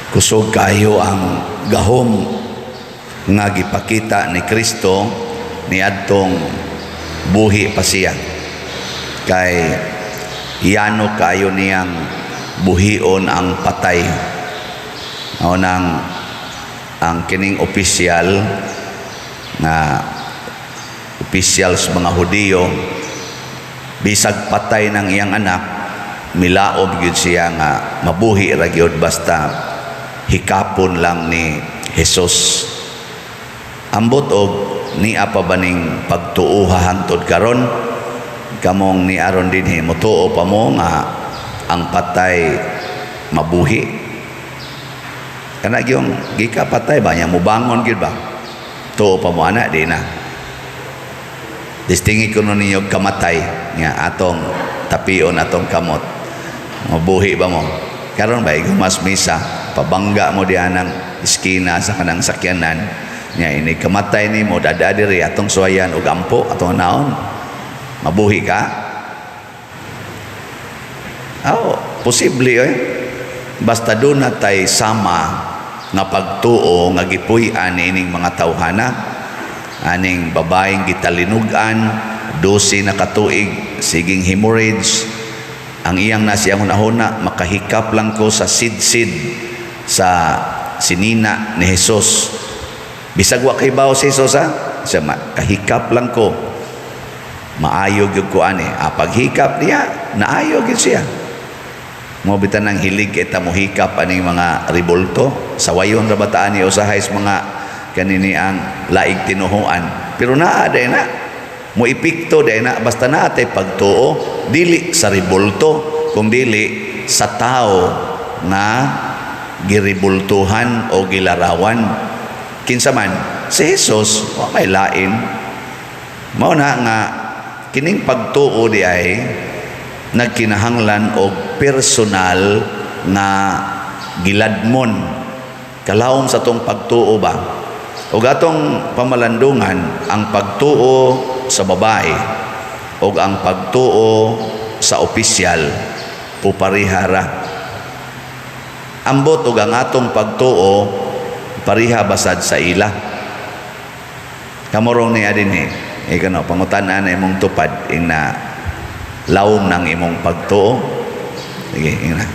Kusog kayo ang gahom nga gipakita ni Kristo niadtong buhi pa siya. Kay yano kayo niyang buhion ang patay. Mao nang ang kining opisyal nga opisyal sa mga Hudiyo, bisag patay ng iyang anak, milaob gyud siya nga mabuhi ra gyud basta hikapon lang ni Jesus. Ambot og nia pa ba ning pagtuoha hangtod karon? Kamong ni aron dinhi, motuo pa mo nga ang patay mabuhi? Kana gyung gikapatay ba niya, mubangon gyud ba? Tuo pa mo ana? Di na distingi kuno ninyo kamatay nga atong tapion atong kamot, mabuhi ba mo karon ba? Igumas misa, pabangga mo diyan ang iskina sa kanang sakyanan nya, ini kamatay nimo, dada diri atong suwayan og ampo atong naon, mabuhi ka? Oh, posible eh. Basta doon na tay sama nga pagtuo nga gipuy-an ining mga tawhana. Aning babaeng gitalinugan, 12 na katuig, siging hemorrhage. Ang iyang nasiyang hunahuna, "Makahikap lang ko sa sidsid sa sinina ni Jesus." Bisag wa kay bawo si Jesus ha, siya, "Kahikap lang ko. Maayo gyud ko ani." Ah, paghikap niya, naayo gyud siya. Mo bitan ang hilig kay ta mohikap aning mga ribulto. Sawayon ra bataan ni usahay sa mga kanini ang laig tinuhuan. Pero naa day na. Mo epekto day na basta naa tay pagtuo, dili sa ribulto kung dili sa tao nga giribultuhan o gilarawan. Kinsa man? Si Jesus, wa may lain. Mao na nga kining pagtuo di ay nagkinahanglan og personal nga giladmon. Kalawom sa tong pagtuo ba? Ug atong pamalandungan ang pagtuo sa babae ug ang pagtuo sa opisyal, puparihara. Ambot og ang atong pagtuo pariha basad sa ila. Kamurong niya din eh. Ikaw no, pangutan-an na imong tupad ing na lawom ng imong pagtuo. Sige, ing na.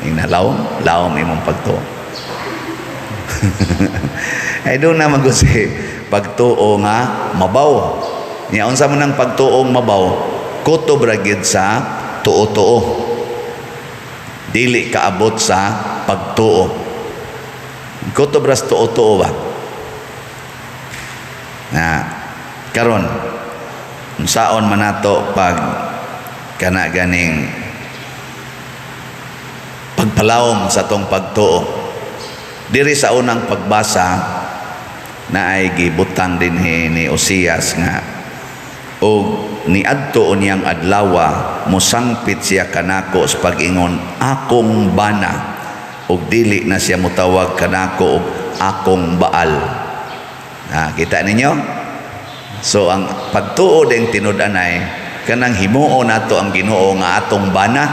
Ing na lawom, lawom imong pagtuo. Ay doon na man si pagtuo nga mabaw. Nya unsa man ang pagtuong mabaw? Kutob ra gyud sa tuo-tuo. Dili kaabot sa pagtuo. Kutob ra sa tuo-tuo ba? Na karon unsaon man nato pag kana ganing pagpalawom sa tong pagtuo? Diri sa unang pagbasa na ay gibutang dinhi ni Osias nga og niadto niyang adlawa, mosangpit siya kanako sa pag-ingon, "Akong bana," ug dili na siya motawag kanako og "Akong Baal." Ah, kita ninyo? So ang pagtuo din tinud-anay kanang himuo nato ang Ginoo nga atong bana.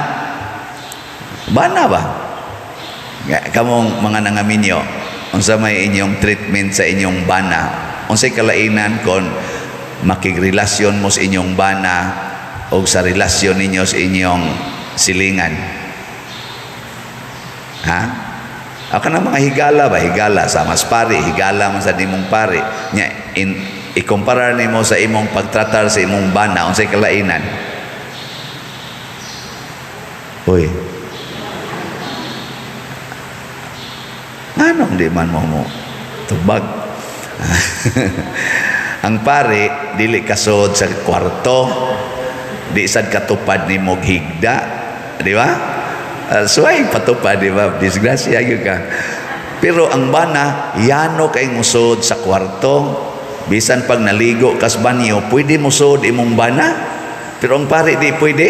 Bana ba? Nga, kamong mga nangaminyo, unsa may inyong treatment sa inyong bana? Unsay kalainan kon makigrelasyon mo sa inyong bana o sa relasyon ninyo sa inyong silingan? Ha? Ako na mga higala ba? Higala sa mas pari, higala man sa nimong pari. Nya, ikumpara nimo sa imong pagtratar sa imong bana, unsay kalainan? Uy. Anong di man mo mo tubag? Ang pare dili kasod sa kwarto, di sad katupad nimo higda, di ba? Suway patupad, di ba? Disgrasya gyud ka. Pero ang bana, yano kay musod sa kwarto. Bisan pag naligo kas banyo, pwede musod imong bana. Pero ang pare di pwede.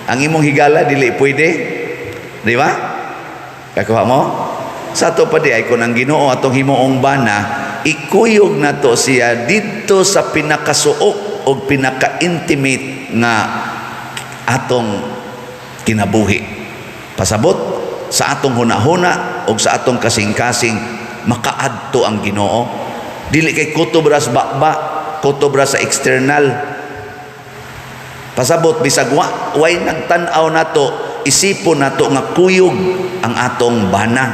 Ang imong higala dili pwede. Di ba? Kakuha mo? Sa ato pa di ay kung ang Ginoo atong himuong bana, ikuyog nato siya didto sa pinakasuok o pinaka-intimate nga atong kinabuhi. Pasabot, Sa atong hunahuna o sa atong kasing-kasing makaadto ang Ginoo. Dili kay kutob ra sa baba, kutob ra sa external. Pasabot, bisag wa way nagtan-aw nato, isipon nato nga kuyog ang atong bana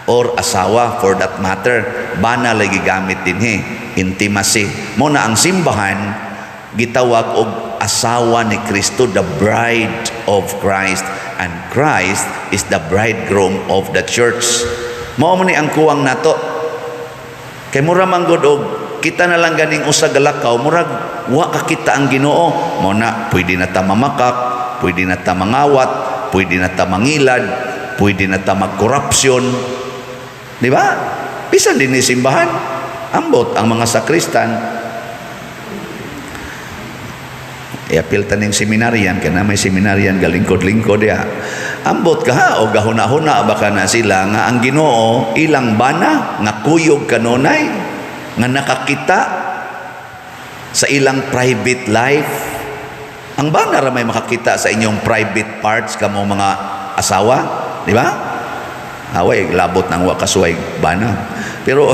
or asawa. For that matter, bana lagi gamit dinhi, intimacy. Mao na ang simbahan gitawag og asawa ni Kristo, the bride of Christ, and Christ is the bridegroom of the church. Mao man ni ang kuwang nato, kay mura man gud og kita na lang ganing usa galakaw, murag wa ka kita ang Ginoo. Mao na pwede na ta mamakak, pwede na ta mangawat, pwede na ta mangilad, pwede na ta magkorupsyon, di ba? Bisan din ni simbahan, ambot ang mga sakristan. Iapil taning seminarian kana, may seminarian galingkod-lingkod ya. Ambot ka ha o gahuna-huna baka na sila nga ang Ginoo ilang bana nga kuyog kanunay nga nakakita sa ilang private life. Ang bana ra may makakita sa inyong private parts, kamo mga asawa, di ba? Away, labot nang wa kasuway bana. Pero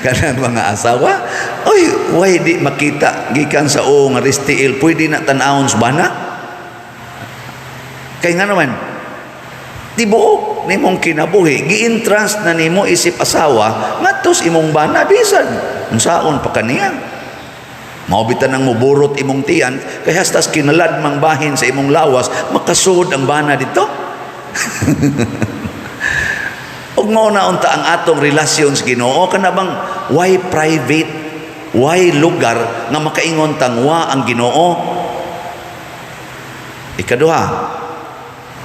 kanang mga asawa, oy, way di makita gikan sa o nga ristiil, pwede na tan-awon sa bana. Kay nga naman, tibuok nimong kinabuhi, gi-entrust na nimo isip asawa ngadto sa imong bana, bisan unsaon pa kaniya. Mao bitan ang muburot imong tiyan kay hastas kinalad mang bahin sa imong lawas, makasud ang bana dito. Ug mao na unta ang atong relasyon sa Ginoo, kana bang why private, why lugar nga makaingon tang wa ang Ginoo. Ikaduha,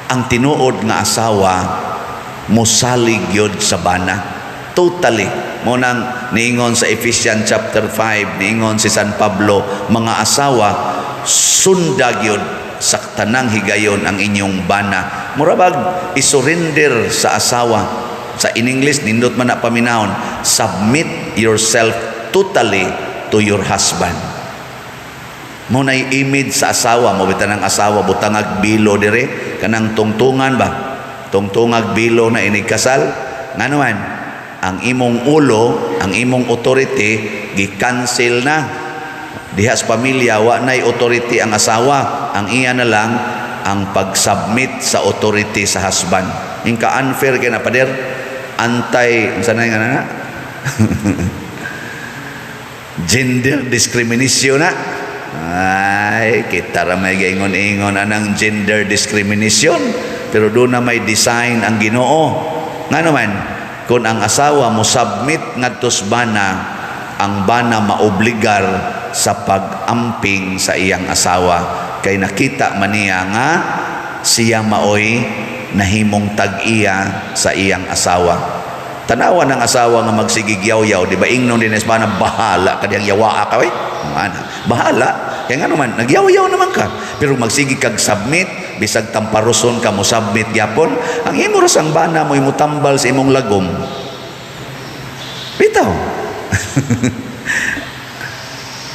ang tinuod nga asawa mosalig gyud sa bana. Totally. Mao nang niingon sa Ephesians chapter 5, niingon si San Pablo, "Mga asawa, sunda gyud sa tanang higayon ang inyong bana." Mura bag isurrender sa asawa. Sa in English, nindot man na paminawon, "Submit yourself totally to your husband." Mao na image sa asawa, mao bitan ang asawa butangag bilo dire, kanang tungtungan ba? Tungtungag bilo na inig kasal. Ngano man, ang imong ulo, ang imong authority gi-cancel na. Diha sa pamilya, wa nay authority ang asawa. Ang iya na lang ang pag-submit sa authority sa husband. Inka unfair kay na, pader. Anti unsa na nga na? Gender discrimination na. Ay, kita ra may gaingon-ingon anang gender discrimination. Pero doon na may design ang Ginoo. Nga naman, kung ang asawa mo submit ngadto sa bana, ang bana maobligar sa pag-amping sa iyang asawa. Kay nakita man niya nga siya maoy nahimong tag-iya sa iyang asawa. Tanawa ng asawa nga magsigig yaw-yaw, di ba ingnon din sa bana, "Bahala ka diyang yawaa ka, oy." Ana, bahala. Kaya nga naman, nagyaw-yaw naman ka. Pero magsige kag submit, bisag tamparuson ka, mo submit gyapon, ang imo ra sang bana mo tambal sa imong lagom. Bitaw.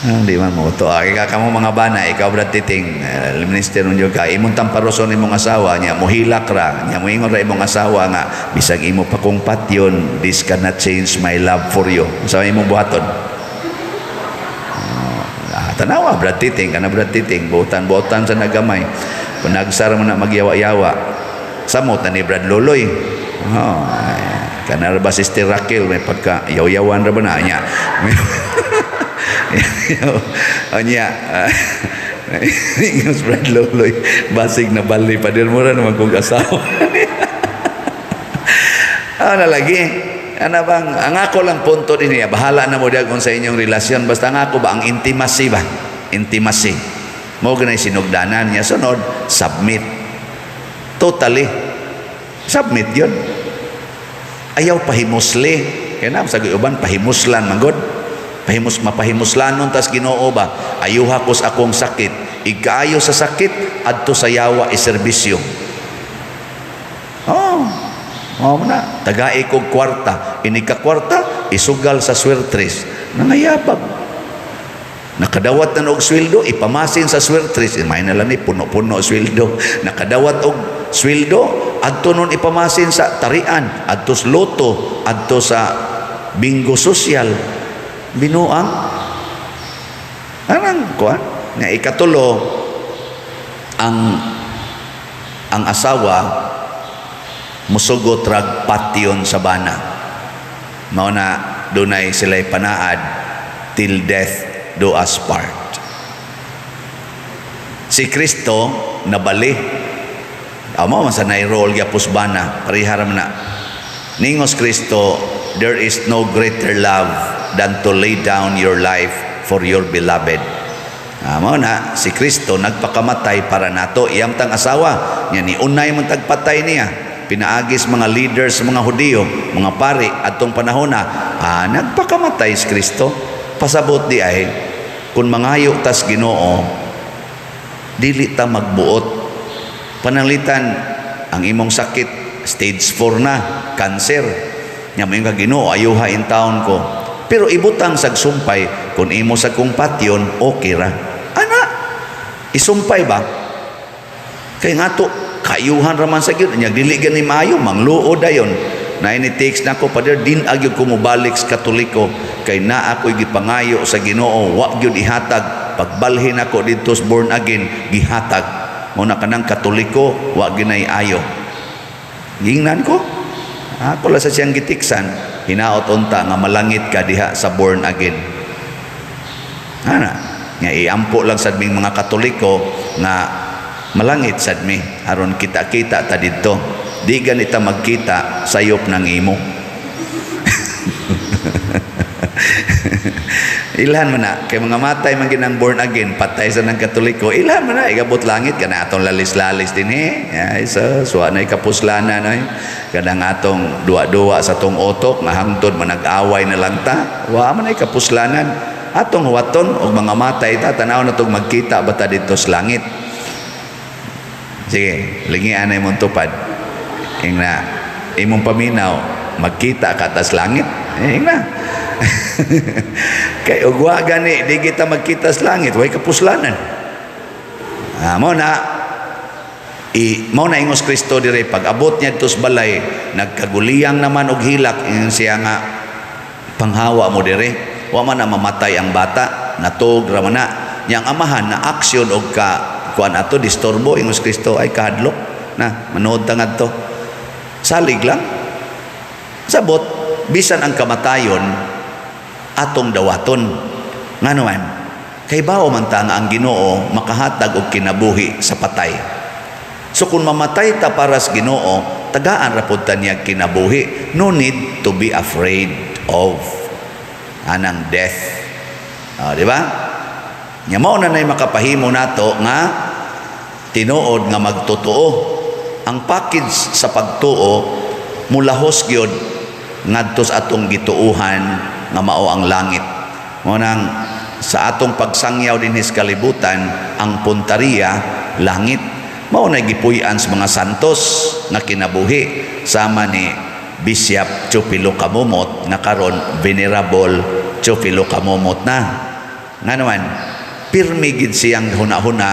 Ah, di man mo to. Ay ka kamo mga bana, ikaw, Brad Titing, minister unyo ka, imong tamparuson imong asawa niya, mohilak ra, niya moingon ra imong asawa nga bisag imo pa kong patyon, this cannot change my love for you. Sa imong buhaton? Ah, tanawa, Brad Titing, kana Brad Titing, buotan-buotan sa nagamay. Panagsara mo na magyawa-yawa. Samot na ni Brad Loloy. Oh, ay, kana ra ba Sister Raquel, may pagka yaw-yawan ra ba na niya? Anya, ingos Brad Loloy, basig na bali pa din mo ra naman kong asawa. Ano lagi? Ano bang, ang ako lang punto din niya, bahala na mo diyan kung sa inyong relasyon, basta ang ako ba, ang intimacy ba? Intimacy. Mao ganay sinugdanan niya. Sunod, submit. Totally. Submit yun. Ayaw pahimusli. Kaya na, sa uban, pahimuslan, manggod. Pahimus, mapahimuslanon tas Ginoo ba? Ayuha ko sa akong sakit. Igkaayo sa sakit, adto sa yawa iserbisyo. Oh, oh na. Tagai kog kwarta. Inig ka kwarta, isugal sa swertres. Nangayabag. Nakadawat na og sweldo, ipamasin sa swertres. May na lang ni puno-puno sweldo. Nakadawat og Sweldo adto nun ipamasin sa tarian, adto sa lotto, adto sa bingo social. Binuang anang kuan nga. Ikatulo, ang asawa musugot rag patyon sa bana. Mao na dunay sila'y panaad, "Till death do us part." Si Kristo nabali amo man sa role gyapos bana, parehara man na. Ningos Kristo, "There is no greater love than to lay down your life for your beloved." Mao na si Kristo nagpakamatay para nato. Iyang tang asawa nya ni unay man tagpatay niya pinaagis mga leaders, mga Hudiyo, mga pari adtong panahon na. Nagpakamatay si Kristo. Pasabot di ay kung mangayo tas Ginoo, dili ta magbuot. Pananglitan ang imong sakit stage 4 na, cancer nya, moingon ka, "Ginoo, ayuha in taon ko," pero ibutang sag sumpay, "Kung imo sa kong patyon, okay ra." Ana, isumpay ba? Kay nga to kayuhan raman sa gyud nya, dili gani maayo, mangluo dayon na ini text nako, "Pader, din agyud ko mobalik sa Katoliko kay naa ako'y gipangayo sa Ginoo, wa gyud ihatag. Pagbalhin ako didto sa born again, gihatag mo na. Kanang Katoliko wa ginay ayo." Gingnan ko, ako lang sa siyang gitiksan, "Hinaot unta nga malangit ka diha sa born again." Ana nga iampo lang sad ming mga Katoliko nga malangit sad mi aron kita-kita ta didto. Di ganita magkita sayop ng imo. Ilhan man na kay mga matay man ginang born again, patay sa ng Katoliko. Ilhan man na igabot langit kana atong lalis-lalis din eh. Ay sa suwa na kapuslanan ay kanang atong duwa-duwa sa tong otok nga hangtod manag-away na lang ta. Wa man ay kapuslanan. Atong huwaton og mga matay ta, tanaw na tong magkita ba ta didto sa langit. Sige, lingian na imong tupad. Ingna imong paminaw, magkita ka tas langit. Eh, ingna kay og wa gani di kita magkita sa langit, way kapuslanan. Mo na i mao na ingos Kristo dire. Pag abot niya dito sa balay, nagkaguliyang naman og hilak. Ingon siya nga, "Panghawa mo dire, wa man na mamatay ang bata, natog ra man na." Niyang amahan na aksyon og ka kuan ato, disturbo. Ingos Kristo, "Ay, kahadlok na, manood ta ngadto, salig lang." Sabot bisan ang kamatayon atong dawaton. Ngano man? Kay bao man ta nga ang Ginoo makahatag og kinabuhi sa patay. So kung mamatay ta para sa Ginoo, tagaan ra pud ta niya kinabuhi. No need to be afraid of anang death. Oh, di ba? Nya mao na nay makapahimo nato nga tinuod nga magtotoo. Ang package sa pagtuo mulahos gyud ngadto sa atong gituuhan nga mao ang langit. Mao nang sa atong pagsangyaw dinhi sa kalibutan, ang punteriya langit. Mao na gipuy-an sa mga santos nga kinabuhi sama ni Bishop Teofilo Camomot nga karon Venerable Teofilo Camomot na. Nga naman, pirmi gid siyang huna-huna,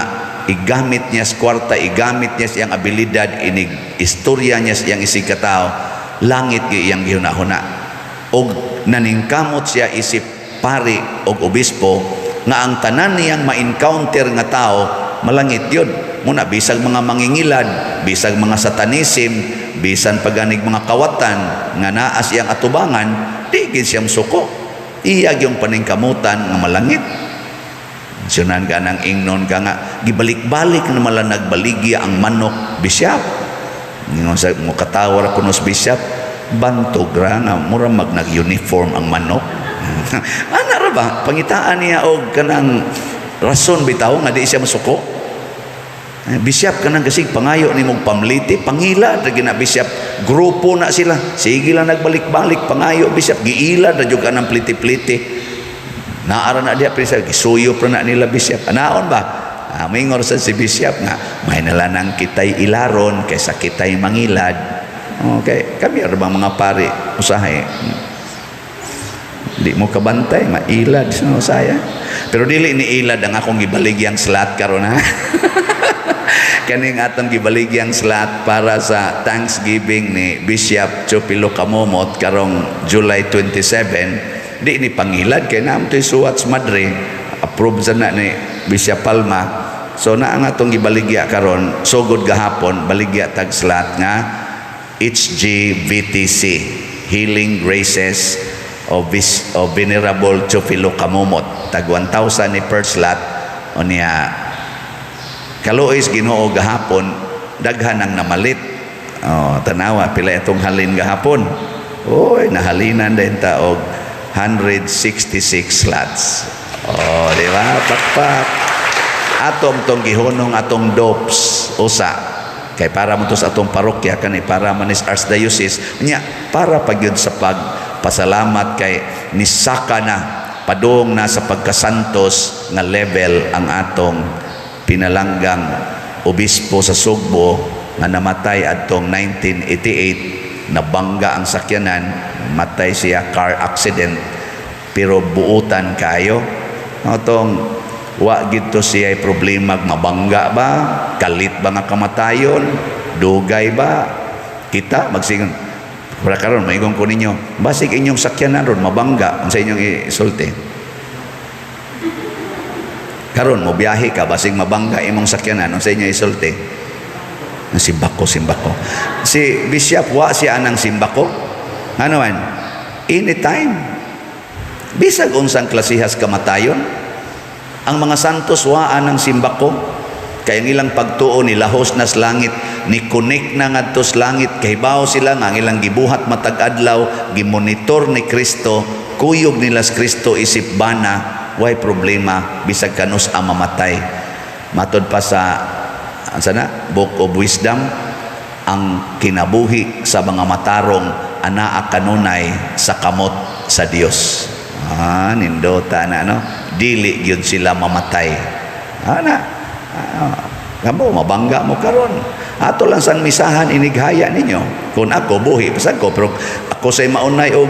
igamit niya sa kwarta, igamit niya siyang abilidad, inig istorya niya siyang isig katao, langit gyud iyang gihuna-huna. Og naningkamot siya isip pari og obispo nga ang tanan niyang ma-encounter nga tao malangit yun. Muna bisag mga mangingilad, bisag mga satanism, bisan paganig mga kawatan nga naa siyang atubangan, di gid siyang suko. Iya yung paningkamutan nga malangit. Sunan ka ng ingnon ka nga gibalik-balik na mala nagbaligya ang manok, Bishop. Ingon sa mo katawa ra kuno sa bishop, bantog ra nga mura mag nag-uniform ang manok. Ana ra ba? Pangitaan niya og kanang rason bitaw nga di siya masuko. Eh, Bishop, kanang kasig pangayo ni mong pamliti, pangila ra gina, Bishop. Grupo na sila. Sige lang nagbalik-balik pangayo, Bishop, giila ra jud kanang pliti-pliti. Naara na diya pero gisuyop ra na nila, Bishop. Anaon ba? Mingor sa si Bishop nga may nalanang kitay ilaron kaysa kitay mangilad. Okay, kami ra bang mga pari usahay. Di mo kabantay, mailad sa usaya. Pero dili ni ilad ang akong gibaligyang slot karon, ha. Kaning atong gibaligyang slot para sa Thanksgiving ni Bishop Teofilo Camomot karong July 27, di ni pangilad kay naa to'y suwat sa Madre, approve sa na ni Bishop Palma. So naa ang atong gibaligya karon, sugod gahapon, baligya tag slot nga HGVTC, Healing Graces of Venerable Teofilo Camomot. Tag 1,000 ni per slot. Unya kaluoy Ginoo, gahapon daghan ang namalit. Oh, tanawa pila itong halin gahapon. Oy, nahalinan din ta og 166 slots. Oh, di ba? Pakpak. Atong tong gihunong atong dopes usa kay para mo to sa atong parokya, kani para man is archdiocese nya, para pagyud sa pagpasalamat kay nisaka na, padung na sa pagkasantos nga level ang atong pinalanggang obispo sa Sugbo nga namatay adtong 1988. Nabangga ang sakyanan, matay siya, car accident, pero buutan kayo atong wa gito siya problema mabangga ba, kalit ba nga kamatayon, dugay ba. Kita magsingon para karon, maingon ko ninyo, basig inyong sakyanan ron mabangga, unsa inyong isulti? Karon mo biyahe ka, basig mabangga imong sakyanan, unsa inyong isulti? Ang simbako, simbako. Si Bishop, wa siya anang simbako. Ano man? Anytime. Bisag unsang klasihas kamatayon, ang mga santos wa anang simbako. Kay ang ilang pagtuo ni lahos na sa langit, ni connect na ngadto sa langit, kahibaw sila nga ang ilang gibuhat matag adlaw gimonitor ni Kristo, kuyog nila sa Kristo isip bana, way problema bisag kanus ang mamatay. Matod pa sa ansa na Book of Wisdom, ang kinabuhi sa mga matarong anaa kanunay sa kamot sa Dios. Ah, nindota na, no? Dili gyud sila mamatay. Ana. Ah, kamo mabangga mo karon. Ato lang sang misahan inighaya ninyo. Kung ako buhi pasag ko, pero ako say maunay og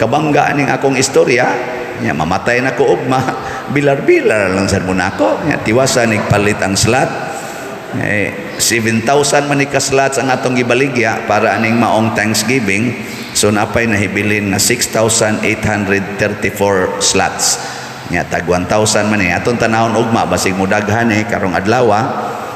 kabangga aning akong istorya, nya mamatay na ko ugma, bilar-bilar lang sad mo na ako. Nya tiwasan palit ang slot. Eh, 7,000 man ni ka slots ang atong gibaligya para aning maong Thanksgiving. So napay nahibilin nga 6,834 slots. Nya tag 1,000 man ni. Atong tanawon ugma basig mudaghan eh karong adlaw.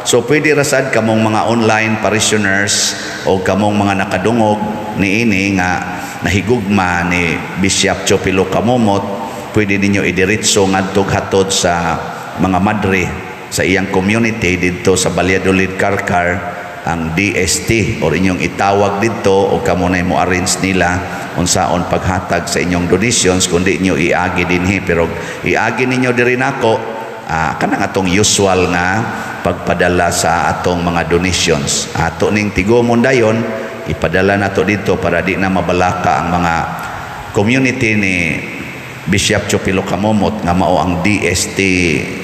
So pwede rasad kamong mga online parishioners o kamong mga nakadungog niini nga nahigugma ni Bishop Teofilo Camomot, pwede ninyo idiretso ngadtog hatod sa mga madre sa iyang community didto sa Valladolid, Carcar, ang DST, or inyong itawag didto o kamo na mo arrange nila unsaon paghatag sa inyong donations kundi inyo iagi dinhi. Pero iagi ninyo diri nako, kanang atong usual nga pagpadala sa atong mga donations, ato ning tigomon dayon ipadala nato dito para di na mabalaka ang mga community ni Bishop Teofilo Camomot nga mao ang DST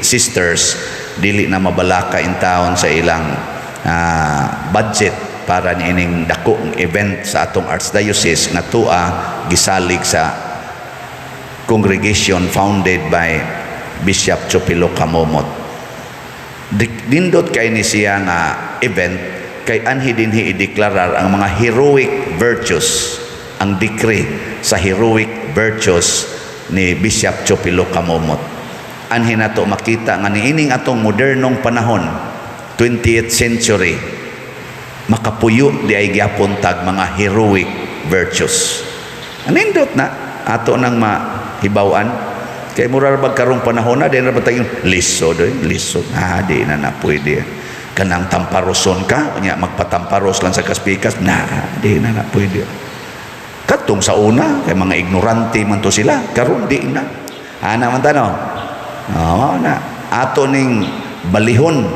Sisters, dili na mabalaka in town sa ilang budget para niining dako event sa atong archdiocese nga tua gisalig sa congregation founded by Bishop Teofilo Camomot. Nindot kay ni siya nga event kay anhi dinhi ideklarar ang mga heroic virtues, ang decree sa heroic virtues ni Bishop Teofilo Camomot. Anhi nato makita nga niining atong modernong panahon, 20th century, makapuyo di ay gyapon tag mga heroic virtues. Anindot na ato nang mahibaw-an kay mura ra bag karong panahon na di na ba tayong lisod oy, lisod, ah, di na na pwede. Kanang tamparoson ka nya, magpatamparos lang sa kaspikas na, di na na pwede. Katong sa una kay mga ignorante man to sila, karon di na. Ana man tano, oh, na ato ning balihon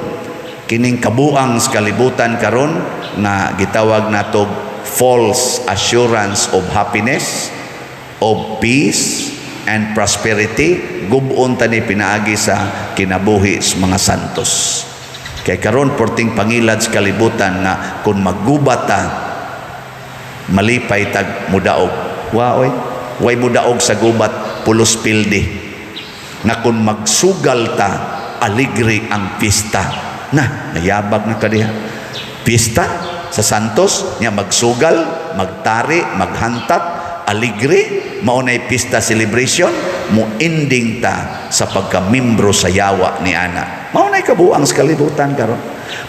kining kabuang sa kalibutan karon nga gitawag nato false assurance of happiness, of peace and prosperity. Gub-on tani pinaagi sa kinabuhi sa mga santos. Kay karon porting pangilad sa kalibutan nga kung maggubat ta malipay tag mudaog. Wa oy, way mudaog sa gubat, pulos pildi. Nga kung magsugal ta, aligre ang pista. Na, nayabag na ka diha. Pista sa Santos, nya magsugal, magtari, maghantat, aligre, mao nay pista celebration, mo ending ta sa pagkamimbro sa yawa ni ana. Mao nay kabuang sa kalibutan karon.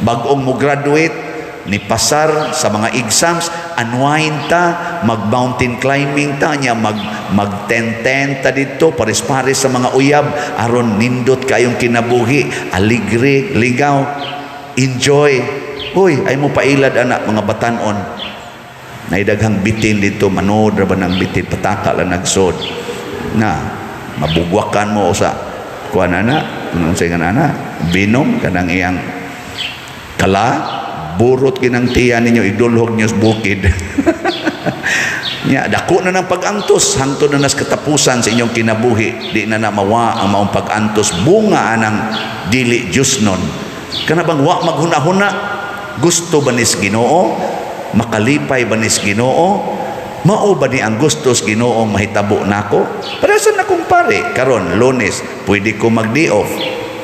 Bag-ong mo graduate, ni pasar sa mga exams, unwind ta, mag mountain climbing ta, nya mag mag tent ta dito, pares-pares sa mga uyab aron nindot kayong kinabuhi, aligre, ligaw, enjoy. Hoy, ay mo pailad ana mga batanon. Naidaghang bitin dito, manood ra ba ng bitin, pataka lang nagsod. Na, mabugwakan mo sa kuan ana, unsa nga ana, binom kanang iyang kala, burot kinang tiyan ninyo, idulhog niyo sa bukid. Nya, dako na ng pag-antos hangtod na nas katapusan sa inyong kinabuhi, di na na mawa ang maong pag-antos, bunga anang dili Diyos nun. Kana bang wa maghuna-huna, gusto ba nis Ginoo? Makalipay ba nis Ginoo? Mao ba ni ang gusto sa Ginoo mahitabo nako? Para sa nakong pare karon Lunes, pwede ko mag-day off.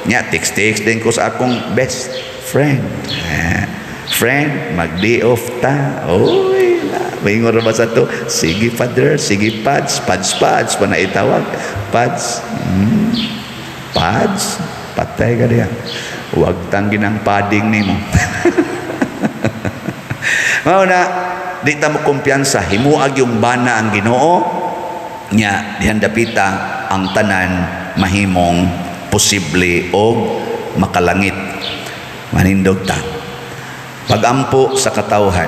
Nya text-text din ko sa akong best friend. Eh, friend, mag-day off ta. Oy, maingon ra ba sa to? Sige, Father, sige, Pads, Pads, Pads, pa na itawag. Pads. Pads, patay ka diya. Huwag tanggi ng padding nimo. Mao na, di ta mo kumpiyansa, himuag yung bana ang Ginoo, nya dihan dapita ang tanan mahimong posible og makalangit. Manindog ta. Pagampo sa katawhan.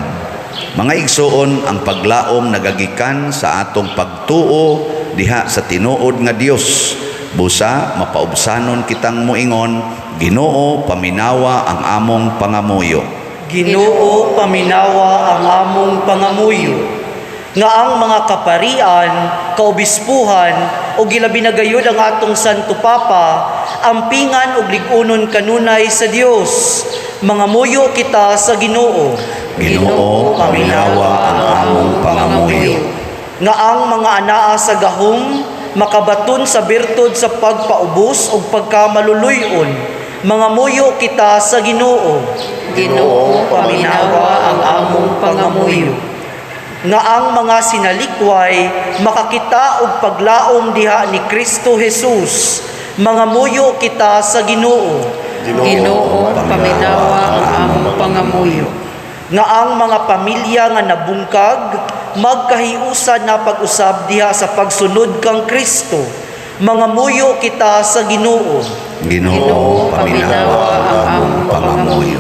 Mga igsuon, ang paglaom nagagikan sa atong pagtuo diha sa tinuod nga Dios. Busa mapaubsanon kitang moingon, "Ginoo, paminawa ang among pangamuyo." Ginoo, paminawa ang among pangamuyo. Nga ang mga kaparian, kaobispuhan, o gilabi na gayud ang atong Santo Papa, ampingan og lig-unon kanunay sa Dios. Mangamuyo kita sa Ginoo. Ginoo, paminawa ang among pangamuyo. Nga ang mga anaa sa gahom makabaton sa birtud sa pagpaubos ug pagkamaluluy-on. Mangamuyo kita sa Ginoo. Ginoo, paminawa ang among pangamuyo. Nga ang mga sinalikway makakita og paglaom diha ni Kristo Jesus. Mangamuyo kita sa Ginoo. Ginoo, paminawa ang among pangamuyo. Nga ang mga pamilya nga nabungkag magkahiusan na pag-usab diha sa pagsunod kang Kristo. Mangamuyo kita sa Ginoo. Ginoo, paminawa ang among pangamuyo.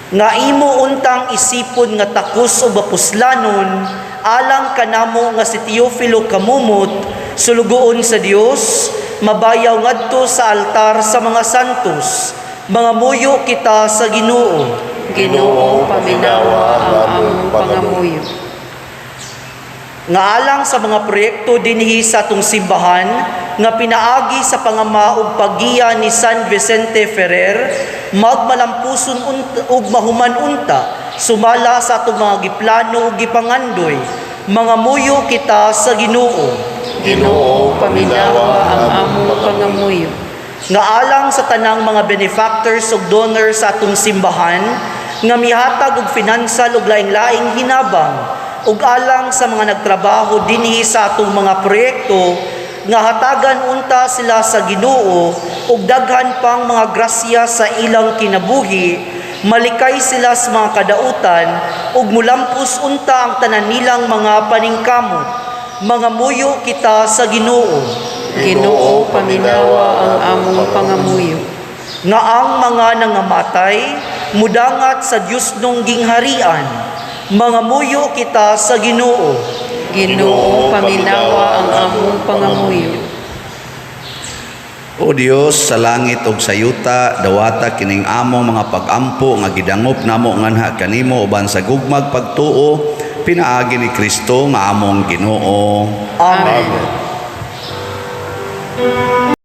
Nga imo untang isipon nga takos o bapuslanon alang kanamo nga si Teofilo Camomot, sulugoon sa Dios, mabayaw ngadto sa altar sa mga santos. Mangamuyo kita sa Ginoo. Ginoo, paminawa ang among pangamuyo. Nga alang sa mga proyekto dinhi sa atong simbahan nga pinaagi sa pangama ug paggiya ni San Vicente Ferrer magmalampuson ug mahuman unta sumala sa atong mga giplano ug gipangandoy. Mangamuyo kita sa Ginoo. Ginoo, paminawa ang among pangamuyo. Nga alang sa tanang mga benefactors ug donors sa atong simbahan nga mihatag og finansal ug laing-laing hinabang ug alang sa mga nagtrabaho dinhi sa atong mga proyekto, nga hatagan unta sila sa Ginoo ug daghan pang mga grasya sa ilang kinabuhi, malikay sila sa mga kadautan ug mulampos unta ang tanan nilang mga paningkamot. Mangamuyo kita sa Ginoo. Ginoo, paminawa ang among pangamuyo. Nga ang mga nangamatay mudangat sa Dios nung gingharian. Mangamuyo kita sa Ginoo. Ginoo, paminawa ang among pangamuyo. O Dios sa langit ug sa yuta, dawata kining among mga pagampo nga gidangop namo nganha kanimo uban sa gugmag pagtuo pinaagi ni Kristo nga among Ginoo. Amen. Amen.